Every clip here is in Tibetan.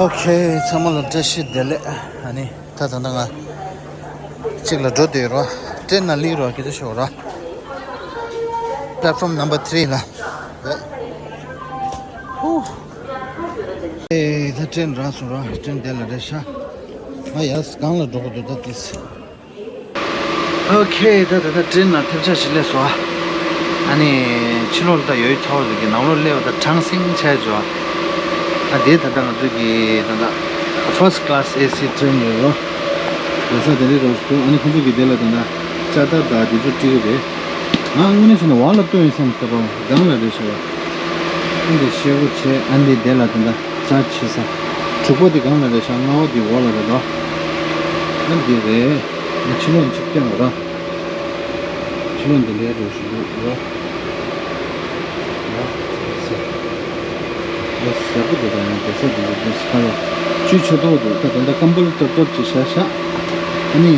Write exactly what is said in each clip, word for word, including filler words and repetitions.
ཨོ་ཁེ། ཚང་མ་ལ་བཀྲ་ཤིས་བདེ་ལེགས། ཨ་ནི་ད་ད་ལྟ་ང་གཅིག་ལ་འགྲོ་བསྡད་ཡོད་ར། ཊེན་ནང་སླེབས་ར། ག་ཚོད་ཤོག་ར། Platform number three ལ། ཧུ། ཨེ་ད་ཊེན་རག་སོང་ར། ཊེན་དེ་ལ་རེད་ཤག་ང་ཡར་སྒང་ལ་འགྲོ་གི་འདུག་ད་ཏིས། ཨོ་ཁེ། ད་ད་ད་ཊེན་ནང་ཐེབས་ཆག་ཞིག་སླེབས་སོང་ཨ། ཨ་ནི་ཕྱི་ལོགས་ལ་ད་ཡོད་ཚ་བོ་ཟིག་གི་ནང་ལོགས་སླེབས་པ་ད་གྲང་སིང་ཆགས་བྱུང་ཨ། ཨ་དེ་ད་ད་ང་ཚོ་གི་ད་ད་first class ཨེ་སི་ཊེན་ཡོད་རོ། ཡོད་ས་དེ་འདྲའི་རོ་སུ། ཨ་ནི་ཁོང་ཚོ་གི་དེ་ལ་ད་ད་ལྕགས་དར་དང་དེ་ཚོ་སྤྲད་ཀྱི་རེད། ང་དངོས་གནས་བྱས་ན་འོག་ལ་ལྟོས་ཡིན་བསམ་ས་རོ། སྒང་ལ་རེད་ཤག་ཨ་འདི་ཤེལ་སྒོ་བྱས། ཨ་འདི་དེ་ལ་ད་ད་ལྕགས་བྱེད་ས། དྲུག་པ་དེ་སྒང་ལ་རེད་ཤག་ལྔ་པ་དེ་འོག་ལ་རེད་དོ། ཨ་འདི་རེད། ང་ཕྱི་ལོགས་ཅིག་སྟོན་དགོས་ར། ཕྱི་ལོགས་འདི་འདྲའི་འགྲོ་བཞིན་འདུག་ར། ཡ། ཟེར། ཡ་ཟེར་པོ་འདུག་ད་ཡང་བསྡད་ས་འདི་འདུག་འདུག་ཁ་ལོ། བཅུད་ཆེ་ཏོག་འདུག་ད་དེ་འདྲ་ཀམ་པལ་ཙབ་ཙབ་ཅིག་བཞག་བཞག་ཨ་ནི་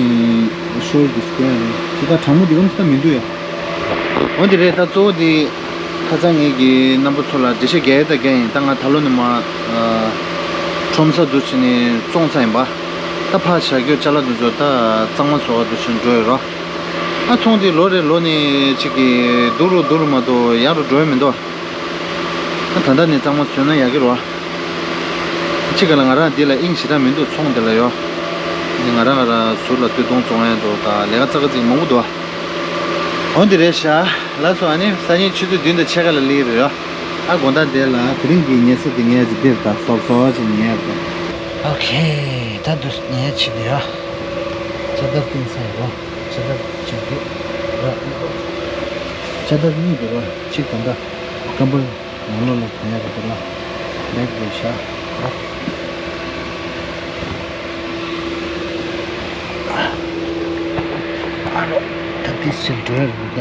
ཤོར་འདི་སྐོར་ཡང་ཅི་ད་གྲང་མོ་འདི་གམ་ས་མི་འདུག་ཡ། འོ་འདི་རེད། ད་གཙོ་བོ་འདི་ཁ་སང་ངེད་ཀྱི་རྣམ་པ་ཚོ་ལ་འགྲེལ་བཤད་རྒྱག་ཡས་ད་རྒྱག་ཡིན། ད་ང་ད་ལོ་ནས་མ་ཁྲོམ་ས་འདུག་བྱས་ནས་བཙོང་ཚར་ཡིན་པ། ད་ཕར་བྱ་རྒྱུ་ཅ་ལག་འདུག་ཚོ་ད་གཙང་མ་བཟོ་བ་འདུག་བྱས་ནས་འགྲོ་ཡོད་རོ། ཨ་ཚོང་འདི་ལོ་རེ་ལོ་ནས་ཅིག་གི་སྡུག་རུ་སྡུག་རུ་མ་གཏོགས་ཡག་རུ་འགྲོ་ཡ་མི་འདུག་ཨ་ད་ལྟ་ནས་གཙང་མ་བཟོས་ན་ཡག་གི་རོ། ཅི་ག་ལ་ང་རང་འདི་ལ་དབྱིངས་ཞེ་དྲག་མི་འདུག་ཚོང་འདི་ལ་ཡོ། ང་རང་ང་རང་ཟུར་ལ་སྟོད་ཐུང་བཙོང་ཡ་འདུག་ད་ལས་ཀ་ཙག་ཙིག་མང་པོ་འདུག་འོ་འདི་རེད་ཤག་ལགས་སོ། ཨ་ནི་སང་ཉིན་ཆུ་ཚོད་བདུན་དང་ཕྱེད་ཀ་ལ་སླེབས་རེད་ཡོ། ཨ་དགོང་དག་འདི་ལ་དེ་རིང་གི་ཉལ་ས་འདི་ངས་ཅིག་འདིར་ད་སོབ་སོབ་ཅིག་ཉལ་ཡ་འདུག་ཨོ་ཁེ། ད་འདུག་ཉལ་ཆི་འདི་ཡོ། ཅ་དར་བཏིང་ས་ཡོ། ཅ་དར་ཅིག་འདི་ར། ཅ་དར་གཉིས་འདུག་ར། གཅིག་དང་ད་ཀམ་པལ། ནང་ལོགས་ལ་གང་ཡག་གི་འདུག་ལ། ལེགས་འདུག་ཤག་ཨ་རོ། ད་ཏིས་ཕྱིར་འགྲོ་ཡ་རེད་ད།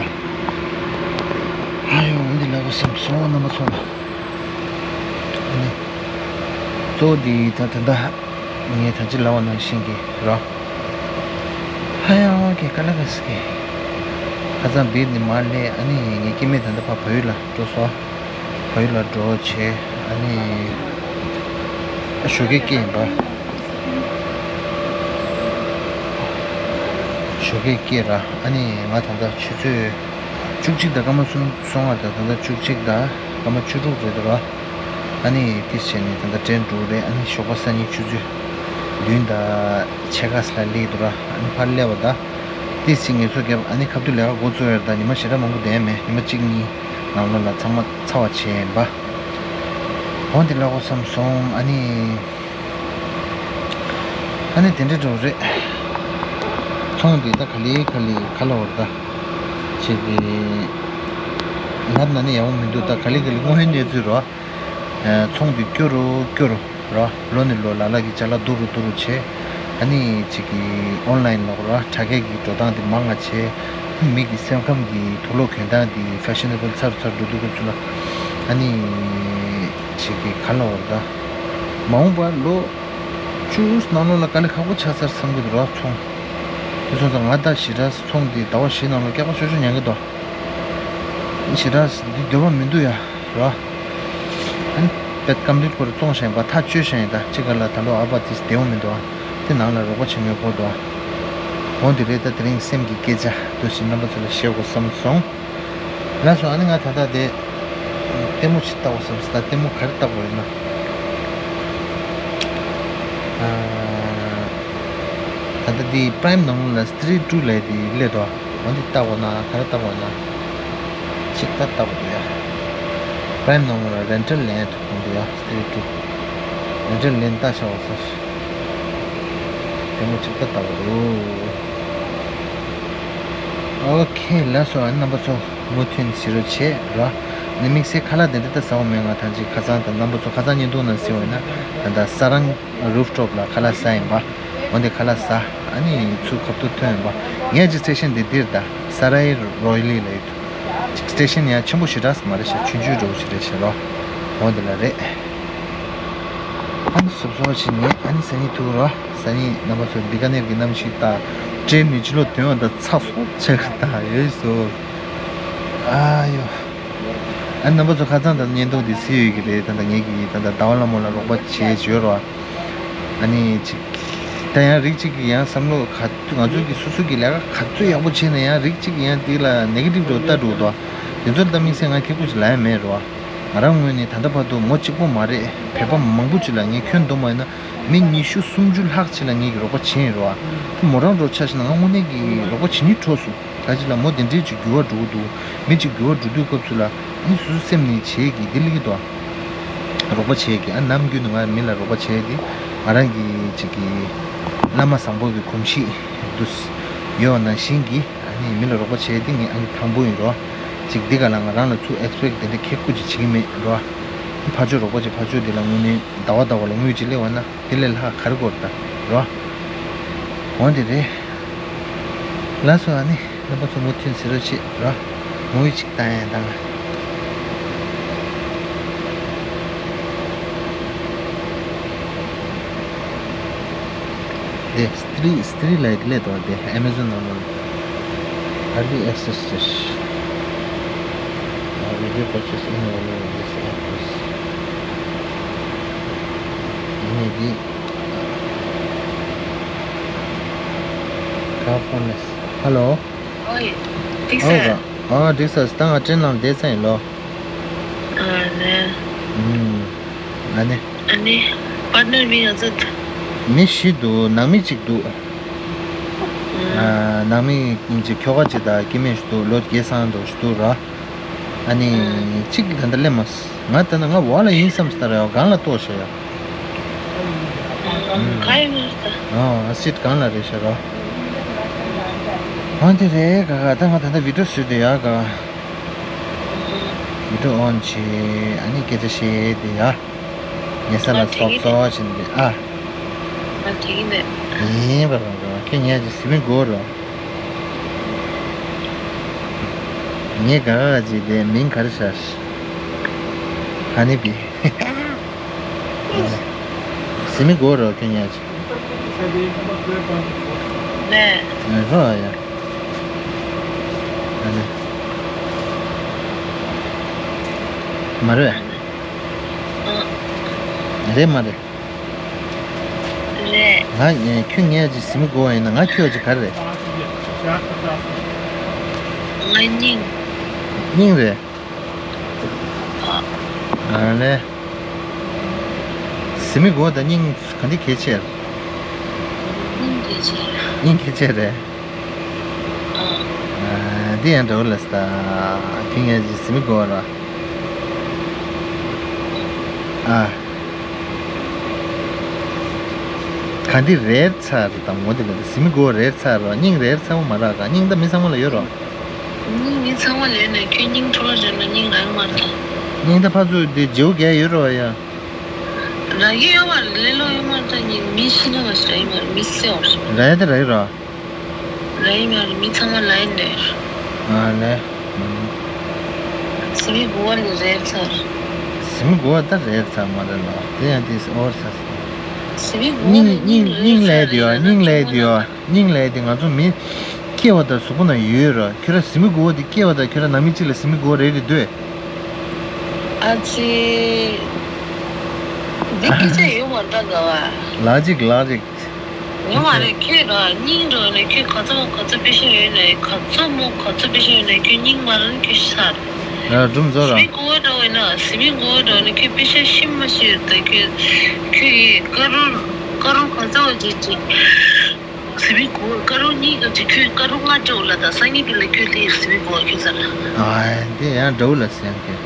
ཨ་ཡོ་འདི་ལ་གོ་སེམས་སོང་རྣམ་པ་ཚོ་ལ། ཨ་ནི། གཙོ་བོ་འདི་ད་ད་ད། ངས་ད་ཅི་ལབ་པ་ནང་བཞིན་གྱི་རོ། ཧ་ཡང་གི་ཀ་ལ་ག་སི་གི། ཁ་སང་བིར་ནི་མར་སླེབས། ཨ་ནི་ངའི་སྐྱེ་དམན་ད་ལྟ་ཕར་བལ་ཡུལ་ལ་འགྲོ་སོང་། བལ་ཡུལ་ལ་འགྲོ་བྱས་ཨ་ནི། ཞོགས་ཀས་སྐྱེས་ཡིན་པ། ཞོགས་ཀས་སྐྱེས་ར། ཨ་ནི་ང་ད་ལྟ་ཆུ་ཚོད་བཅུ་གཅིག་དང་སྐར་མ་གསུམ་སོང་བ་དང་ད་ལྟ་བཅུ་གཅིག་དང་སྐར་མ་བཅུ་དྲུག་རེད་འདུག་ར། ཨ་ནི་ཏིས་བྱས་ནས་ད་ལྟ་ཊེན་འགྲོ་རེད། ཨ་ནི་ཞོགས་པ་སང་ཉིན་ཆུ་ཚོད་བདུན་དང་ཕྱེད་ཀ་ལ་སླེབས་འདུག་ར། ཨ་ནི་ཕར་སླེབས་པ་ད་ཏིས་བྱས་ངལ་གསོ་བརྒྱབ། ཨ་ནི་ཁ་ཐུག་ལས་ཀ་འགོ་བཙུགས་ཡོད་རེད། ད་ཉི་མ་ཞེ་དྲག་མང་པོ་བསྡད་མེད། ཉི་མ་གཅིག་གཉིས་ནང་ལོགས་ལ་ཚང་མ་ཚར་བ་བྱས་ཡིན་པ། འོ་འདི་ལ་གོ་བསམ་སོང་། ཨ་ནི། ཨ་ནི་དེ་འདྲ་འགྲོ་རེད། ཚོང་འདི་ད་ག་ལེ་ག་ལེ་ག་ལ་བར་ད། ཅིག་གི་ང་ན་ནི་ཡག་པོ་མི་འདུག་ད་ག་ལེ་ག་ལེ་དངོས་ཡོད་གནས་ཚུལ་རོ། ཚོང་འདི་སྐྱོ་རུ་སྐྱོ་རུ་རོ། ལོ་ནས་ལོ་ལ་ལ་གི་ཅ་ལག་སྡུག་རུ་སྡུག་རུ་བྱས། ཨ་ནི་ཅིག་གི་ཨོན་ལན་ལ་རོ། དྲ་རྒྱ་གི་འགྲོ་སྟངས་འདི་མང་ང་བྱས། མི་གི་སེམས་ཁམས་ཀྱི་དུག་ལོག་གྱོན་སྟངས་འདི་ཕེ་ཤ་ནེ་བལ་ཚར་ཚར་འགྲོ་འདུག་གི་ཚུལ་ལ། ཨ་ནི། ཞིག་གི་ག་ལ་བར་ད། མ་འོངས་པར་ལོ་བཅུ་ནང་ལོགས་ལ་དཀའ་ལས་ཁག་པོ་ཆགས་ཚར་བསམ་གྱི་འདུག་ར་ཚོང་། དེ་སོང་ཙང་ང་ད་ཞེ་དྲག་ཚོང་འདི་ཟླ་བ་བཞི་ནང་ལོགས་སྐྱག་པ་ཤོར་ཤོར་ཉན་གྱི་འདུག་ཞེ་དྲག་འདི་འདོད་པ་མི་འདུག་ཡ་ར། ཨ་ནི་བེད་ཀམ་པི་ལིཊ་སྐོར་བཙོང་བཞག་པ་ཐག་གཅོད་བཞག་ཡིན། ད་ཅི་ག་ལ་ད་ལོ་ཨ་བ་དེ་བདེ་བོ་མི་འདུག་ཨ། དེ་ནང་ལ་རོགས་པ་བྱེད་མཁན་ཕོ་འདུག་ཨ། འོ་འདི་རེད། ད་དེ་རིང་སེམས་ཀྱི་སྐད་ཆ་འདུག་ཞེས་རྣམ་པ་ཚོ་ལ་བཤད་དགོས་བསམ་སོང་། ལགས་སོ། ཨ་ནི་ང་ད་ལྟ་དེ་ལྟད་མོ་ཅིག་ལྟ་དགོས་བསམ་སོང་། ད་ལྟད་མོ་ག་རེ་ལྟ་དགོས་ཡིན་ན། ཨ། ད་ལྟ་དེ་པྲའིམ་ནང་ལ་སི་ཏྲི་ཊུ་ལབ་དེ་སླེབས་འདུག་འོ་འདི་ལྟ་དགོས་ན་ག་རེ་ལྟ་དགོས་ན། ཅིག་ད་ལྟ་དགོས་འདུག་ཡ། པྲའིམ་ནང་ལ་རེན་ཊལ་ལེན་ཐུབ་ཀྱི་འདུག་ཡ། སི་ཏྲི་ཊུ། རེན་ཊལ་ལེན་ལྟ་བྱ་བ་ས། ལྟད་མོ་ཅིག་ད་ལྟ་དགོས་འདུག་ཨོ་ཁེ། ལགས་སོ། ཨ་ནི་རྣམ་པ་ཚོ་མུ་མཐུད་བྱེད་རོགས་བྱེད་རོགས། ནི་དམིགས་བསལ་ཁ་ལག་དེ་འདྲ་ད་ཟ་བ་མེད། ང་ཐང་ཅིག་ཁ་སང་དང་རྣམ་པ་ཚོ་ཁ་སང་བརྙན་ཐུང་ནང་གཟིགས་པ་ཡིན་ན་ད་ལྟ་ས་རང་རུབ་ཊོབ་ལ་ཁ་ལག་ཟ་ཡིན་པ། འོན་ཏེ་ཁ་ལག་ཟ། ཨ་ནི་ཚུར་ཁ་ཐུག་ཐོན་ཡིན་པ། ངས་ཅིག་སི་ཊེ་ཤན་དེ་འདིར་ད་ས་རའི་རོ་ཡི་ལི་ལ་ཡོད། ཅིག་སི་ཊེ་ཤན་ཡང་ཆེན་པོ་ཞེ་དྲག་མ་རེད་ཤག་ཆུང་ཆུང་འདྲ་བོ་ཞིག་རེད་ཤག་རོ། འོ་འདི་ལ་རེད། ཨ་ནི་སོབ་སོབ་ཞིག་ཉལ། ཨ་ནི་སང་ཉིན་ཐུག་རོ། སང་ཉིན་རྣམ་པ་ཚོ་བི་ཀ་ནེར་གྱི་གནམ་གཤིས་ལྟ། ཊེན་ནི་ཕྱི་ལོགས་ཐོན་པ་དང་ཚ་སོབ་ཆགས་ཀྱི་ད་ཡོད་སོ། ཨ་ཡོ། ཨ་ནི་རྣམ་པ་ཚོ་ཁ་སང་ད་བརྙན་ཐུང་འདི་གཟིགས་ཡོད་ཀྱི་རེད། ད་ད་ངེད་ཀྱིས་ད་ད་ཟླ་བ་ལྷ་མོ་ལ་རོགས་པ་བྱས་བྱས་ཡོད་རོ། ཨ་ནི་ཅིག་ད་ཡང་རིགས་གཅིག་གིས་ཡང་བསམ་བློ་ག་ང་ཚོ་གི་སོ་སོ་གི་ལས་ཀ་ག་ཚོད་ཡག་པོ་བྱས་ནས་ཡང་རིགས་གཅིག་གིས་ཡང་དེ་ལ་ནེ་གེ་ཊིབ་འདྲ་བོ་ལྟ་འགྲོ་འདུག་དེ་ཚོ་ལ་ད་དམིགས་བསལ་ང་ཁེ་ཁུ་ཅིག་ལབ་ཡ་མེད་རེད་བ། ང་རང་ངོས་ནས་ད་ལྟ་བར་དུ་མོ་གཅིག་པོ་མ་རེད། བོད་པ་མང་པོ་ཅིག་ལ་ངས་ཁྱོན་བསྡོམས་པ་ཡིན་ན་མི་ཉི་ཤུ་སུམ་ཅུ་ལྷག་ཅིག་ལ་ངས་ཀྱི་རོགས་པ་བྱས་ཡིན་རེད་བ། ད་མོ་རང་འདྲ་བོ་ཆ་བཞག་ན་ང་དངོས་གནས་ཀྱི་རོགས་པ་བྱེད་སྙིང་བྲོ་སོང་། ད་ཅི་ལ་མོ་དེ་འདྲའི་ཅིག་འགྱུར་བ་འགྲོ་གི་འདུག་མི་ཅིག་འགྱུར་བ་འགྲོ་དུས་སྐབས་སུ་ལ་ཨ་ནི་སོ་སོ་སེམས་ནས་བྱེད་ཀྱི་དེ་ལེགས་འདུག་རོགས་པ་བྱེད་ཀྱི་ཨ་ནམ་རྒྱུན་དུ་ང་མི་ལ་རོགས་པ་བྱེད་དེ་ང་རང་གི་ཅིག་གི་བླ་མ་བཟང་པོ་གི་གོམས་གཤིས་དུ་ཡོད་ནང་བཞིན་གྱི་ཨ་ནི་མི་ལ་རོགས་པ་བྱེད་དེ་ངས་ཨ་ནི་དང་པོ་ཡིན་རོ། ཅིག་འདི་ག་ལ་ང་རང་ལ་ཚུར་ཨེག་སི་པེག་དེ་འདྲ་ཁེ་ཁུ་ཅིག་བྱེད་ཀྱི་མེད་རོ། ཕར་ཕྱོགས་རོགས་པ་བྱེད་ཕར་ཕྱོགས་འདི་ལ་དངོས་གནས་ཟླ་བ་ཟླ་བ་ལ་དངུལ་ཅིག་སླེབས་པ་ན། དེ་ལས་ལྷག་ག་རེ་དགོས་ད་རོ། འོ་དེ་རེད། ལགས་སོ། ཨ་ནི་རྣམ་པ་ཚོ་མུ་མཐུད་ཟེར་རོགས་བྱེད་རོ། ངོ་ཡིག་ཅིག་བཏང་ཡང་བཏང་། དེ་སི་ཏི་རི་སི་ཏི་རི་ལ་དེ་ལས་དོ་དེ་ཨེ་མེ་ཛོན་ནང་ལ། Early access to video purchase in available this app is. ཡིན་ནའི་འདི། ཀ་ཕོན་ནས། ཧ་ལོ། ཨོའི། འགྲིག་ཨོ་ས། ག་ཨོ་འགྲིག་ས། ད་ང་ཊེན་ནང་བསྡད་ཚར་ཡིན་ལོ། ཨ་ནི། ཨུམ། ཨ་ནི། ཨ་ནི། པར་ནར་མིང་ང་ཚོ། མི་བཞི་འདུག་ནང་མི་གཅིག་འདུག་ཨ། ནང་མི་གཅིག་ཁྱོ་ག་གཅིག་དང་སྐྱེ་དམན་ཞིག་འདུག་ལོ་བརྒྱད་ཚང་འདྲ་ཞིག་འདུག་ར། ཨ་ནི། གཅིག་གིས་ད་ལྟ་སླེབས་མ་སོང་། ང་ད་ནི་ང་འོག་ལ་ཡིན་བསམ་སྟེ་ད་ར་ཡ་སྒང་ལ་གཏོགས་ཤག་ཡ། ག་ཡིན་མ་རེད་ད། ཨ་སིཊ་སྒང་ལ་རེད་ཤག་ར། འོན་ཏེ་རེད་ག་ག་ད་ང་ད་ལྟ་བི་ཌིའོ་བཟོས་ཏེ་ཡ་ག་བི་ཌིའོ་ཨོན་བྱས་ཨ་ནི་སྐད་ཆ་བཤད་དེ་ཡ། ཉལ་ས་ལ་ང་དེ་སོབ་གི་སོབ་བྱས་ཏེ་ཨ། ང་དེ་གི་མེད། ཡིན་པ་རང་རང་ཁྱེད་ཉལ་གྱི་ཟི་མི་དགོས་རོ། ངས་ག་ག་ཅིག་དེ་མིང་ག་རེ་ཤར། ཧ་ནི་པི། ཟི་མི་དགོས་རོ་ཁྱོད་ཉལ་ཅིག་ནས། ནས་རོ་ཡ། ཨ་ནི། མ་རེད། ཨ། རེད་མ་རེད། རེད། ང་ངས་ཁྱོད་ངས་ཅིག་ཟི་མི་དགོས་པ་ཡིན་ན་ང་ཁྱོད་ཅིག་ག་རེ་རེད། ང་སྙིང་། སྙིང་རེད། ཨ། ཨ་ལེ། ཟི་མི་དགོས་པ་དང་སྙིང་ག་འདི་གལ་ཆེ་རེད། སྙིང་གལ་ཆེ་རེད། སྙིང་གལ་ཆེ་རེད། ཨ། འདི་ཡང་འདྲ་བོ་ལ་ས། ཁྱོད་ངས་ཟི་མི་དགོས་པ་ར། ཨ། ག་འདི་རེད་ཚར་དང་ངོ་དེ་ལ་ཟི་མི་དགོས་རེད་ཚར་ར། སྙིང་རེད་ཚར་བ་མ་རག་ག་སྙིང་ད་མི་ཚང་མ་ལ་ཡོད་ར། སྙིང་མི་ཚང་མ་ལ་ཡོད་ནས་ཁྱོད་སྙིང་འཕྲོ་བརླག་བྱས་ན་སྙིང་རག་གི་མ་རེད་ད། སྙིང་ད་ཕར་ཚུར་དེ་བརྗེ་པོ་རྒྱག་ཡོད་ར་བ་ཡ། རག་གི་ཡོད་མ་རེད། ལེ་ལོ་ཡོད་མ་རེད་ད། སྙིང་མི་ཤི་ན་མ་ཤི་རག་གི་མ་རེད། མི་སེ་བར་ཤི། རག་ཡ་དེ་རག་གི་ར། རག་གི་མ་རེད། མི་ཚང་མ་ལ་ཡིན་ནས། ཨ་ལེ། ཟི་མི་དགོས་པ་ལས་རེད་ཚར། ཟི་མི་དགོས་པ་ད་རེད་ཚར་མ་རེད་ལ། དེ་ཡང་དེ་ཨོ་ཚར། ཟི་མི་དགོས་པ་སྙིང་ལས་སྙིང་སྙིང་ལས་དེ་ཡོད། སྙིང་ལས་དེ་ཡོད། སྙིང་ལས་དེ་ང་ཚོ་མི་སྐྱེ་བ་དང་གཟུགས་པོ་ན་ཡོད་ར། ཁྱོད་ར་ཟི་མི་དགོས་པ་དེ་སྐྱེ་བ་དང་ཁྱོད་ར་ནང་མི་གཅིག་ལ་ཟི་མི་དགོས་པ་རེད་རེད་འདོད། ཨ་ཙི། འདི་སྐད་ཆ་ཡོད་མ་རེད་ད་ག་བ། ལགས་ཅིག་ལགས་ཅིག་ཡོད་མ་རེད། ཁྱོད་ར་སྙིང་འགྲོ་ནས་ཁྱོད་ག་ཚོད་ག་ཚོད་པེ་ཤེན་ཡོད་ནས་ག་ཚོད་མོ་ག་ཚོད་པེ་ཤེན་ཡོད་ནས་ཁྱོད་སྙིང་མ་རག་ན་ཁྱོད་ཤི་ཚར། ཨ་སྒྲུང་རྫོགས་ར། ཟི་མི་དགོས་པ་འདྲ་བོ་ཡིན་ན་ཟི་མི་དགོས་པ་འདྲ་བོ་ཡིན་ན་ཁྱོད་པེ་ཤེན་ཤི་མ་ཤི་ཡོད་ད། ཁྱོད་ཁྱོད་ཀྱིས་ཀ་རོར་ཀ་རོར་ག་ཚོད་བ་བྱེད་ཅིག་ཟི་མི་དགོས། ཀ་རོར་གཉིས་ཀ་ཅིག་ཁྱོད་ཀ་རོར་ལྔ་སྤྲོད་ལ་ད་སང་ཉིན་དེ་ལ་ཁྱོད་དེ་ཟི་མི་དགོས་ཁྱོད་ཚར། ཨ་དེ་ཡང་འདྲ་བོ་ལ་ཟེར་ཡང་ཁྱོད།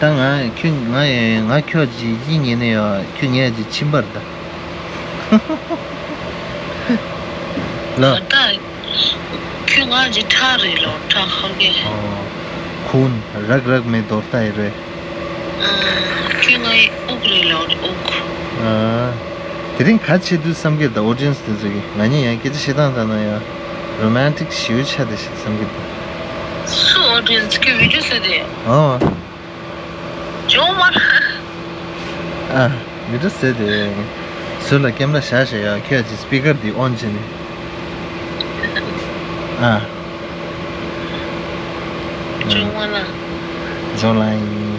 ད་ང་ཁྱོད་ང་ཡ་ང་ཁྱོད་ཀྱི་ཡིད་ཉན་ནས་ཡོད། ཁྱོད་ངས་ཀྱི་ཕྱིན་པར་ད། ལ། ད་ཁྱོད་ང་ཀྱི་ཁྲག་རེད་ལོ། ཁྲག་ཧ་གེ། ཁུན་རག་རག་མེ་དོར་ལྟ་ཡི་རེད། ཁྱོད་ང་ཡི་དབུགས་རེད་ལོ། དབུགས། དེ་རིང་ག་བྱེད་དུས་བསམ་གྱི་ད་ཨོ་ཌི་ཡན་སི་དེ་ཚོ་གི་ང་གཉིས་ཡང་སྐད་ཆ་བཤད་སྟངས་ད་ན་ཡང་རོ་མན་ཊིག་ཞེ་པོ་ཆགས་བསྡད་ཤག་བསམ་གྱི་འདུག་སུ་ཨོ་ཌི་ཡན་སི་ཁྱོད་བི་ཌིའོ་བཟོས་ཏེ། ཨོ། ཇོ་མ། ཨ། བི་ཌིའོ་བཟོས་ཏེ། ཟུར་ལ་ཀེམ་ར་བཞག་བཞག་ཡ། ཁྱོད་ཀྱི་སི་པི་ཀར་འདི་ཨོན་བྱས་ནས། ཨ། ཇོ་མ་ལ། ཇོ་ལ་ཡིན།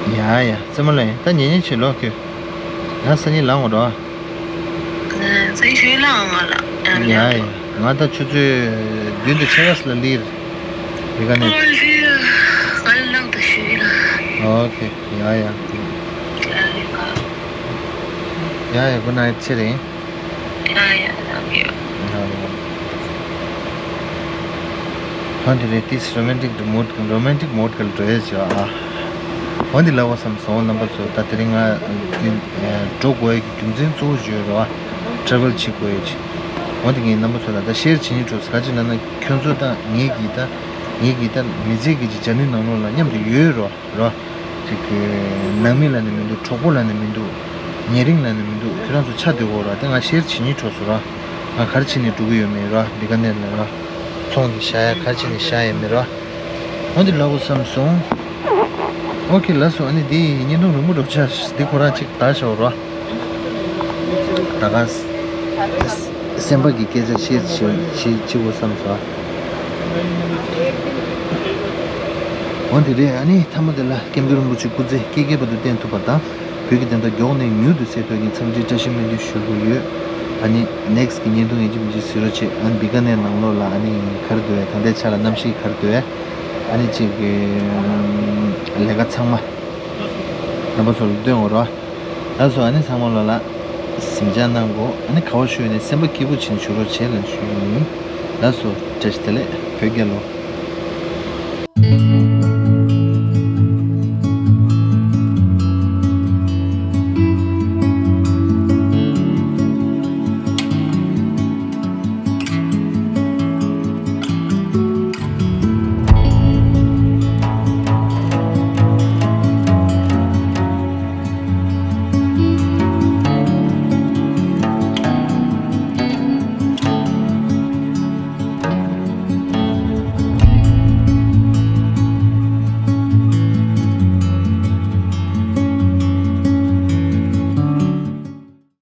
ཨུམ། ཡ་ཡ། རྩེད་མོ་ལ་ཡིན། ད་ཉེ་ཉེ་བྱེད་ལོག་ཁྱོད། ང་སང་ཉིན་ལངས་འོང་རོགས། ཨ། སང་ཉིན་ཞུ་ལ་ང་ལ། ཡ་ཡ། ང་ད་ཆུ་ཚོད་བདུན་དང་ཕྱེད་ཀ་ཙམ་ལ་སླེབས་རེད། འདི་ག་ནས། ཨོ་ལི། ང་ལ་ལངས་དང་ཞུ་ལ། ཨོ་ཁེ། ཡ་ཡ། ཡ་ཡ། ཡ་ཡ། གུཌ་ནའིཊ། ཚེ་རིང་། ཡ་ཡ། ལགས་ཡོད། ཡ་ཡ། ཧོན་དེ་རེད། ཏིས་རོ་མན་ཊིག་མོཌ། རོ་མན་ཊིག་མོཌ་ག་ལ་འགྲོ་ཡས་བྱ་ཨ། ཧོན་དེ་ལབ་དགོས་བསམ་སོང་རྣམ་པ་ཚོ། ད་དེ་རིང་ང་འགྲོ་དགོས་ཡས་ཀྱི་རྒྱུ་མཚན་གཙོ་བོ་ཞིག་ཡོད་རེད་བ། ཊེ་རེ་ཝལ་བྱེད་དགོས་ཡས་ཅིག། ཧོན་དེ་ངས་རྣམ་པ་ཚོ་ལ་ད་ཤེར་བྱེད་སྙིང་བྲོ་སོང་། ག་ཅི་ལབ་ན་ཁྱོད་ཚོ་དང་ངེད་ཀྱིས་ད་ངེད་ཀྱིས་ད་མི་ཚེ་གི་ཅིག་སྦྱར་ནུས་ནང་ལོགས་ལ་མཉམ་དུ་ཡོད་རེད་བ། རོ། ཅིག་གི་ནང་མི་ལབ་ནས་མི་འདུག། གྲོགས་པོ་ལབ་ནས་མི་འདུག། ཉེ་རིང་ལབ་ནས་མི་འདུག། ཁྱོད་རང་ཚོ་ཆ་འདོད་གོ་ར། དེ་ང་ཤེར་བྱེད་སྙིང་བྲོ་སོང་ར། ང་ག་རེ་བྱས་ནས་འགྲོ་གི་ཡོད་མེད་ར། འདི་ག་ནས་ལ་ར། ཚོང་འདི་བཞག་ཡ་ག་རེ་བྱས་ནས་བཞག་ཡ་མེད་ར། འོ་འདི་ལབ་དགོས་བསམ་སོང་། ཨོ་ཁེ། ལགས་སོ། ཨ་ནི་འདི་བརྙན་ཐུང་རིང་པོ་འགྲོ་ཆ། འདི་ཁོ་རང་ཅིག་ད་བཞག་ར། ད་ག་སེམས་པ་གི་སྐད་ཆ་བཤད་བྱེད་བྱེད་དགོས་བསམ་སོང་། འོ་འདི་རེད། ཨ་ནི་མཐའ་མ་དེ་ལ་སྐྱབས་མགོན་རིན་པོ་ཆེ་སྐུ་ཚེ་བསྐལ་བརྒྱའི་བར་དུ་བརྟན་ཐུབ་པ་དང་། བོད་ཀྱི་བདེན་མཐའ་མགྱོགས་ནས་མྱུར་དུ་གསལ་ཐུབ་ཡིན། འཚམས་འདྲི་བཀྲ་ཤིས་སྨོན་འདུན་ཞུ་གི་ཡོད། ཨ་ནི་ནེག་སི་ཊི་གི་བརྙན་ཐུང་ཡིན་གཅིག་མིན་གཅིག་གཟིགས་རོགས་བྱེད། ཨ་ནི་བི་ཀ་ནེར་ནང་ལོགས་ལ་ཨ་ནི་ག་རེ་འདུག་ཨེ། ད་ལྟའི་ཆ་ལ་གནམ་གཤིས་ག་རེ་འདུག་ཨེ། ཨ་ནི་གཅིག་གི་ལས་ཀ་ཚང་མ་རྣམ་པ་ཚོ་ལ་སྟོན་འོང་རོགས། ལགས་སོ། ཨ་ནི་ཚང་མ་ལོ་ལ་གཟིམ་འཇག་གནང་གོ། ཨ་ནི་ག་བ་ཞུ་ཡོད་ནས་སེམས་པ་སྐྱིད་པོ་བྱེད་ནས་བཞུགས་རོགས་བྱེད་ལབ་ཞུ་ཡིན། ལགས་སོ། བཀྲ་ཤིས་བདེ་ལེགས། བོད་རྒྱལ་ལོ།